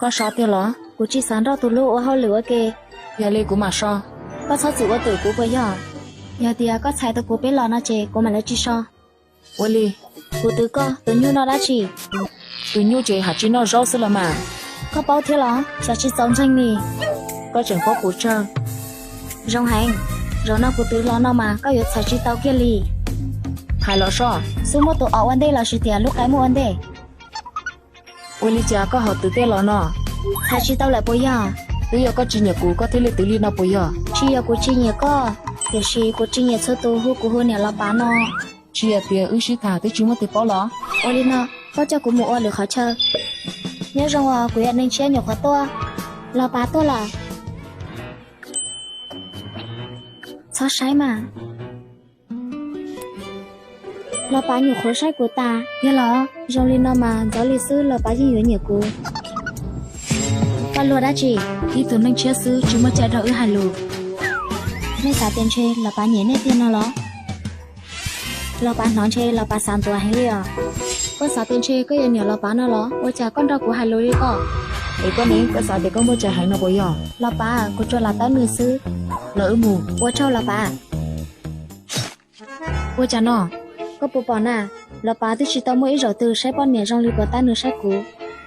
Koj so tiag los? Kuv tsis xav nrog tus hlub ua hauj lwm ua ke. Yog li kuv mam so. Koj txhob txwm ua twm kuv puas yog? Yog tias koj txhais tau kuv peb los no ces kuv mam li tsis so. Ua li. Kuv twv koj, tus nyuj noj dab tsi? Tus nyuj ces haj tsis noj zaub xwb los mas. Koj paub thiab los? Xyov tsis txaus ntseeg li. Koj tseem paub puas tsawg? Zoo heev. Zaum no kuv twv los no mas koj yuav txhais tsis tau kiag li. Hais los soj. Xub muab tus os ua ntej los sis tias lub qaib muaj ua ntej? Ua li cas koj ho twv tej los no? Txhais tsis tau lawm puas yog? Twb yog koj tsis nyiam kuv koj thiaj li twv li no puas yog? Tsis yog kuv tsis nyiam koj, tiam sis kuv tsis nyiam txhua tus hu kuv hu niam Los Pav no. Tsis yog tias wb sib tham twb tsis muaj tus paub los? Ua li no, koj coj kuv mus ua lwm qhov chaw. Nyob zoo os, kuv yog neeg tshiab nyuam qhuav tuaj. Los Pav tuaj lawm. Txhob saib mas. Los Pav nyuam qhuav saib kuv tas tiag los? Zoo li no mas ntxov li xwb Los Pav yeej yuav nyiam kuv. Koj luag dab tsi? Ib tug neeg tshiab xwb tsis muaj cai nrog wb hais lus. Nej xav tias ntshe Los Pav nyiam nej tiag no los? Los Pav hnov ntshe Los Pav xav ntuas heev li os. Koj xav tias ntshe koj yuav niam Los Pav no los? Ua cas koj nrog kuv hais lus li ko? Es koj ne, koj xav tias koj muaj cai heev no puas yog? Los Pav, kuv tsuas lam tab nws xwb. Los wb mus. Ua tsaug Los Pav. Ua cas no? Koj puas pom na, Los Pav twb tsis tau muaj ib zaug twg saib poj niam zoo li puas tab nws saib kuv.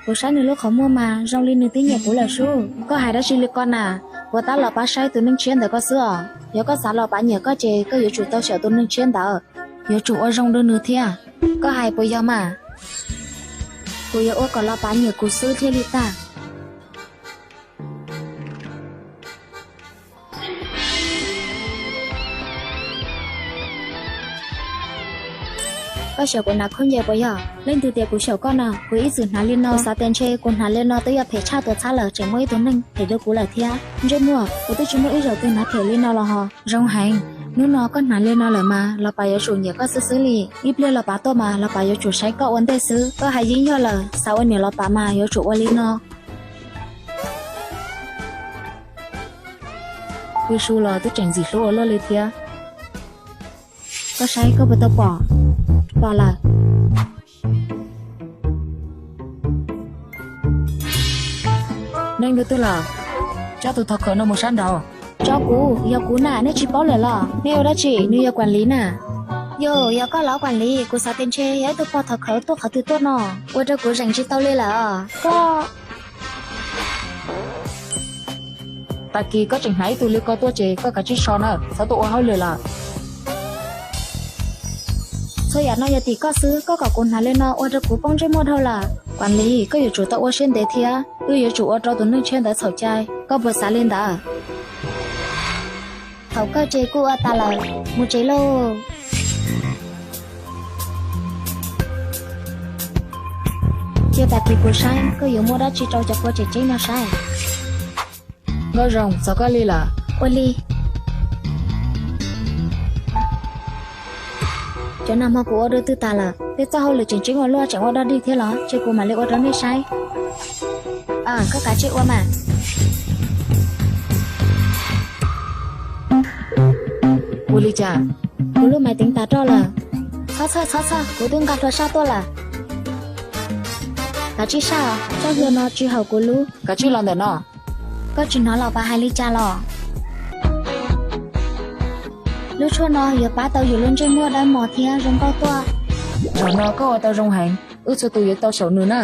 Kuv saib nws lub qhov muag mas zoo li nws twb nyiam kuv lawm sub. Koj hais dab tsi li ko na? Puas tab Los Pav saib tus neeg tshiab ntawd ko xwb os. Yog koj xav Los Pav nyiam koj ces koj yuav tsum tau xyaum tus neeg tshiab ntawd, yuav tsum ua zoo rau nws thiab. Koj hais puas yog mas? Kuv yuav ua kom Los Pav nyiam kuv xwb thiaj li tag. Koj xyaum kuv hnav khaub ncaws puas yog? Leej twg tias kuv xyaum koj no? Kuv ib txwm hnav li no, kuv xav tias ntshe kuv hnav li no twb yog phem tshaj tuam txhab lawm, tseem muaj ib tug neeg phem dua kuv lawm thiab. Ntsej muag, kuv twb tsis muaj ib zaug twg hnav phem li no los ho. Zoo heev, hnub no koj hnav li no lawm mas Los Pav yuav tsum nyiam koj xwb xwb li. Ib pliag Los Pav tuaj mas Los Pav yuav tsum saib koj ua ntej xwb. Koj hais yeej yog lawm, xav ua niam Los Pav mas yuav tsum ua li no. Pw su los twb tseem ntxim hlub ua luaj li thiab. Koj saib koj puas tau pom? Pom lawm. Neeg ntawd twg lawm? Tso tus thov khawv no mus sab nraud. Tso kuv, yog kuv na, nej tsis paub lawm los? Nej ua dab tsi? Nws yog kuam liv na. Yog, yog koj los kuam liv, kuv xav tias ntshe yog ib tug pog thov khawv tuaj qhov twg tuaj no. Ua rau kuv zeem tsis tau li lawm os. Koj Tag kis koj tseem hnav ib tug li ko tuaj ces koj kav tsij so na, txhob tuaj ua hauj lwm lawm. Txhua yam no yog tim koj xwb, koj kom kuv hnav li no ua rau kuv poob ntsej muag dhau lawm. Kuam liv, koj yuav tsum tau ua siab ntev thiab, wb yuav tsum ua rau tus neeg tshiab ntawd txhaum cai. Koj puas xav li ntawd? Thaum kawg ces kuj ua tas lawm, mus tsev lauj. Cia tag kis kuv saib koj yuav muaj dab tsi rau cov pua tseem ceeb no saib. Nkauj Zoo, txog koj li lawm. Ua li. Cov nag hmo kuv ua dua twg tas lawm? Tej txoj hauj lwm tseem ceeb ua luaj tseem ua dog dig thiab los? Cia kuv mam li ua rau nej saib. Koj kav tsij ua mas. Ua li cas? Kuv lub maiv teev tas roj lawm. Txhob txhawj, txhob txhawj, kuv twb nqa hlua saj tuaj lawm. Kav tsij saj, txoj hlua no tsis haum kuv lub. Kav tsij los ntawm no. Koj tsis hnov Los Pav hais li cas los? Lub tshuaj no yuav pab tau yus lub ntsej muag dawb mos thiab zoo nkauj tuaj. Zaum no koj ua tau zoo heev, wb txhua tus yuav tau xyaum nws na.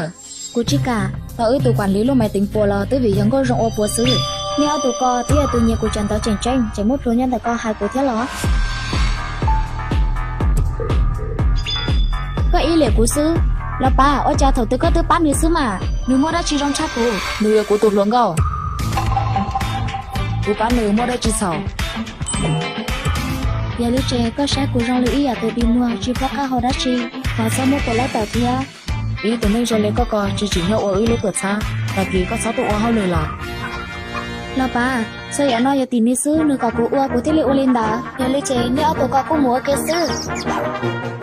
Kuv tsis kam. Thaum wb tus kuam liv lub maiv teev puas los twb vim yog Nkauj Zoo ua puas xwb. Nej ob tug ko twb yog tus nyiam kuv cov ntawv tseem ceeb, tseem muab plhuav nyob ntawm ko hais kuv thiab los? Koj ib liam kuv xwb. Los Pav, ua cas thaum twg koj twb pab nws xwb mas? Nws muaj dab tsi zoo tshaj kuv? Nws yog kuv tus hluas nkauj. Kuv pab nws muaj dab tsi txhaum? Yog li ces koj saib kuv zoo li ib yam tus dig muag tsis paub qab hau dab tsi, thov txhob muab kuv laib tawm thiab. Ib tug neeg zoo li koj ko tsis tsim nyog ua wb lub tuam txhab, tag kis koj txhob tuaj ua hauj lwm lawm. Los Pav, txhua yam no yog tim nws xwb, nws kom kuv ua kuv thiaj li ua li ntawd. Yog li ces nej ob tug ko kuj mus ua ke xwb.